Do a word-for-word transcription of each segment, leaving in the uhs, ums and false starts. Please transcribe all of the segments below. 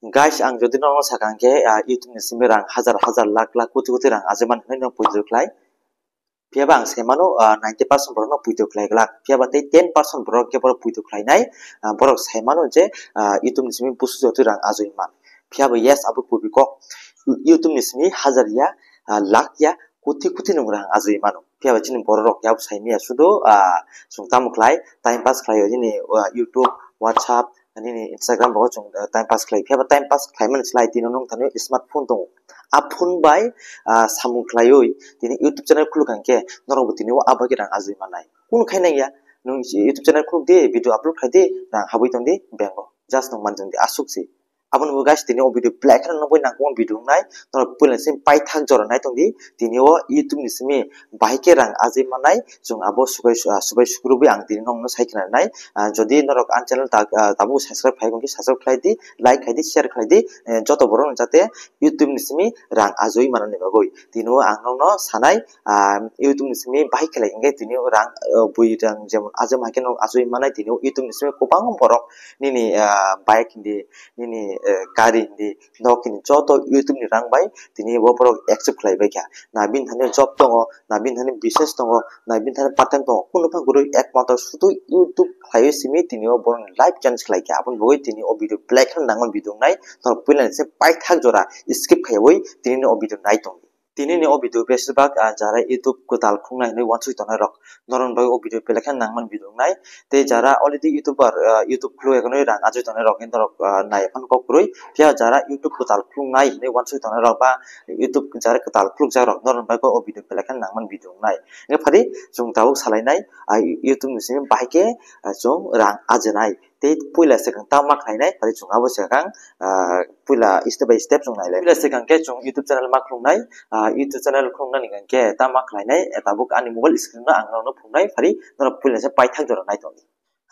Guys, ang jodi nono sakang khe, ah, YouTube ni simi rang hajar hajar, lakh lakh, koti koti rang ajaimani hinwi no puitu khlai. Phiya ba ang sai mano, ah, ninety percent borok no puitu khlai glak. Phiya ba tei ten percent borok khe borok puitu khlainai, ah, borok sai mano je, ah, YouTube ni simi busu jotoi rang ajoi man. Phiya ba yes, abo kubui kok. YouTube ni simi hajar ya, ah, lakh ya, koti koti nung rang ajoi mano. Phiya ba chini borok rok ya sai manya sudo, ah, chwng tamo khlai, time pass khlai o chini, ah, YouTube, WhatsApp, nini Instagram bo chwng, ah, time pass khlai. Phiya ba time pass khlai mani slai tini nung thani smartphone tongo. A phone bai, ah, samung khlaiwi tini YouTube channel khuluk hwnkhe norok bo tini o abo khe rang ajoi manai. Kunu khai nang ya, nung YouTube channel khuluk di, video upload khai di, rang habwi tong di, bank o. Just nung man tong di, aswk se. Aboni bo guys, tini o video belai kheno nugwi nangkukma video wngnai, norok puila se paithak jora nai tong di, tini o YouTube ni simi bahai khe rang ajai manai, chwng abo subai, ah, subai sukrubwi ang tini nokno sai khna nai. Ah, jodi norok ang channel ta-, ah, tabuk subscribe khai khe subscribe khlai di, like khai di, share khlai di, eh, joto borok no jate YouTube ni simi rang ajai manani bagwi. Tini o ang nokno sanai, ah, YouTube ni simi bahai khlai hwnkhe tini o rang, ah, bui rang jemon ajai hai khe no ajai manai tini o YouTube ni simi kwbang borok nini, ah, bike hindi, nini, eh, gari hindi, nok hini joto YouTube ni rang bai tini bo borok accept khlai bai kha. Na bini thani job tongo, na bini thani business tongo, na bini thani part time tongo, kunu pha kwrwi, ekmatro sudu YouTube khlaiwi simi tini o borokni life change khlai kha. Aboni bagwi tini o video belai kheno nangmani video wngnai, norok puila ni se paithak jora skip khaiwi tini o video nai tong di. Tini ni o video besibak, ah, jara YouTube kwtal khuluknai hinwi uansuk tongnai rok, norokni bagwi o video belai kheno nangmani video wngnai. Tei jara already YouTuber, ah, YouTube khuluk ya khe rang ajai tongnai rok, norok, ah, nai phano kok kwrwi. Phiya jara YouTube kwtal khuluknai hinwi uansuk tongnai rok ba YouTube jara kwtal khulukjak rok, norokni bagwi o video belai kheno nangmani video wngnai. Hwnkhe phari chwng tabuk salainai, ah, YouTube ni simi bahai khe, ah, chwng rang ajinai. Tei puila swkang tamo ma khlainai, phari chwng abo swkang, ah, puila step by step chwng nailai. Puila swkang khe chwng YouTube channel ma khuluknai, ah, YouTube channel khuluknani hwnkhe tamo ma khlainai, eh, tabuk ani mobile screen no ang norokno phunuknai, phari norok puila se paithak jora nai tongdi.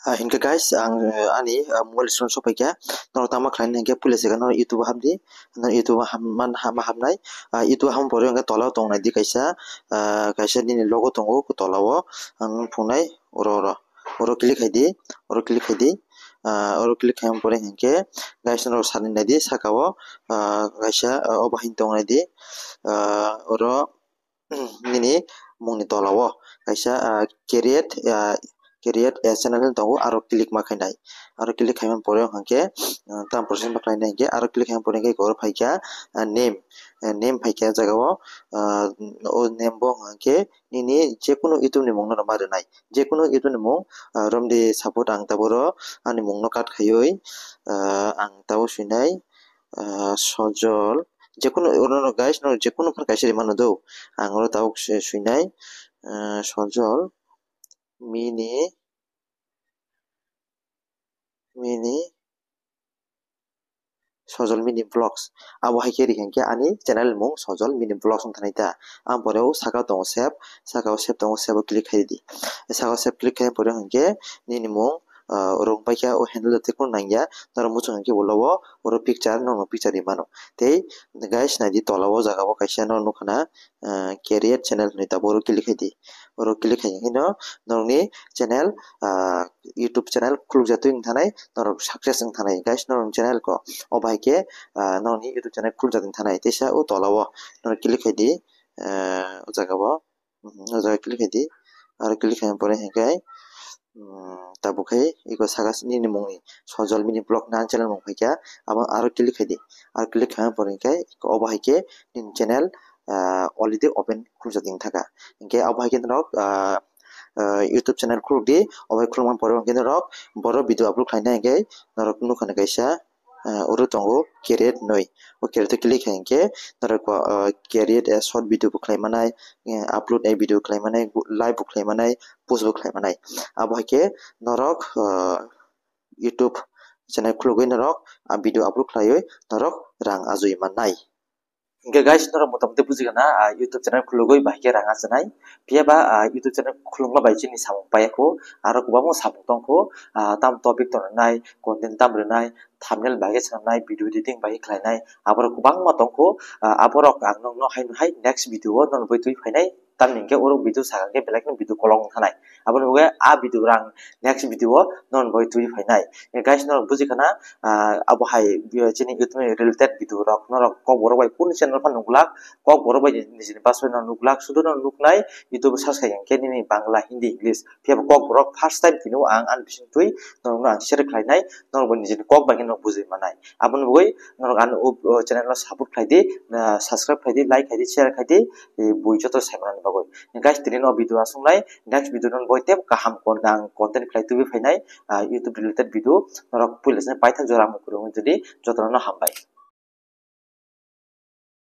Ah, hinkhe guys, ang, eh, ani, ah, mobile screen sopaikha, norok tamo ma khlainai hinkhe puila swkang norok YouTube o hapdi, norok YouTube o ham-, man-, ha-, ma hapnai, ah, YouTube o ham pore hinkhe tola o tongnai di kaisa, ah, kaisa nini logo tongo tola o, ang phunuknai oro oro. Oro click khai di, oro click khai di. Ah, oro click khai pore hinkhe guys norok sani nai di saka o, ah, kaisa, ah, obo hai tong nai di. Ah, oro nini mung ni tola o kaisa, ah, create, ah, create a channel hinwi tongo, aro click ma khainai. Aro click khai pore hinkhe, ah, tam process ma khlainai hinkhe aro click khai pore hinkhe oro phaikha, ah, name, ah, name phaikha jaga o, ah, o name bo hinkhe nini jekunu YouTube ni mung no ma rwnai. Jekunu YouTube ni mung, ah, romdi support ang taboro ani mung no cut khaiwi, ah, ang tabo swinai, ah, Sojol. Jekunu oro no guys, no jekunu phan kaisa rimano do. Ang oro tabuk se swinai, ah, Sojol Mini, Mini, Sojol Mini Vlogs. Abo hai khe rikha hinkhe ani channel mung Sojol Mini Vlogs wng thanai ta. Ang pore o saka tongo save, saka o save tongo, save o click khai di. Saka o save click khai pore hinkhe nini mung, ah, rung paikha o handle tei kunu nangya. Norok muchung hinkhe ulo o oro picture, norok picture rimano. Tei guys, nai di tola o jaga o kaisa norok nukha na, ah, create channel hinwi tabuk oro click khai di. Oro click khai hino norokni channel, ah, YouTube channel khulukjak twi wng thanai, norok success wng thanai guys, norokni channel ko. O bahai khe, ah, norokni YouTube channel khulukjak wng thanai, teisa o tola o norok click khai di, ah, o jaga o, mm, o jaga click khai di, aro click khai pore hinkhe, mm, tabuk khai iko saka nini mungni Sojol Mini Vlog na channel mung phaikha, abo aro click khai di, aro click khai pore hinkhe obo hai khe nini channel, ah, already open khulukjak wng thaka. Hinkhe abo hai khe norok, ah, ah, YouTube channel khuluk di, obo hai khulukmani pore hinkhe norok boro video upload khlaina hinkhe norok nukha na kaisa, ah, oro tongo create nwi. O create o click khai hinkhe norok, ah, create a short video bo khlai manai, eh, upload a video khlai manai, live bo khlai manai, post bo khlai manai. Abo hai khe norok, ah, YouTube channel khulugwi norok, ah, video upload khlaiwi norok rang ajui mannai. Hinkhe guys, norok motamoti bujikha na, ah, YouTube channel khulugwi bahai khe rang ajinai. Phiya ba, ah, YouTube channel khulukma bai chini samung paiya kho, aro kwbangma samung tong kho, ah, tam topic tong rwnai, content tam rwnai, thumbnail bai khe swnamnai, video editing bai khe khlainai, aborok kwbangma tong kho, ah, aborok ang nokno haino hai next video o nono bai twi phainai. Tamni hwnkhe oro video saka hwnkhe belai kheno video kolok wng thanai. Aboni bagwi a video rang next video o non boi twi phainai. Guys, norok buji khana, ah, abo hai, ah, chini YouTube related video rok norok kokborok bai kunu channel phano nukglak, kokborok bai nijini bachai no nukglak, sudu no nuknai YouTube search khai hwnkhe nini Bangla, Hindi, English. Phiya bo kokborok first time tini ang ani bising twi norokno ang share khlainai, norok bo nijini kok bai kheno bujui manai. Aboni bagwi norok ani o, o channel no support khlai di, ah, subscribe khlai di, like khlai di, share khlai di, eh, bui joto saimanani bagwi. Guys, tini no video aswk nai, next video no boi tei kaham kon-, ang content khlai tubui phainai, ah, YouTube related video norok puila sini paithak jora mung kwrwngwi tini jotono hambai.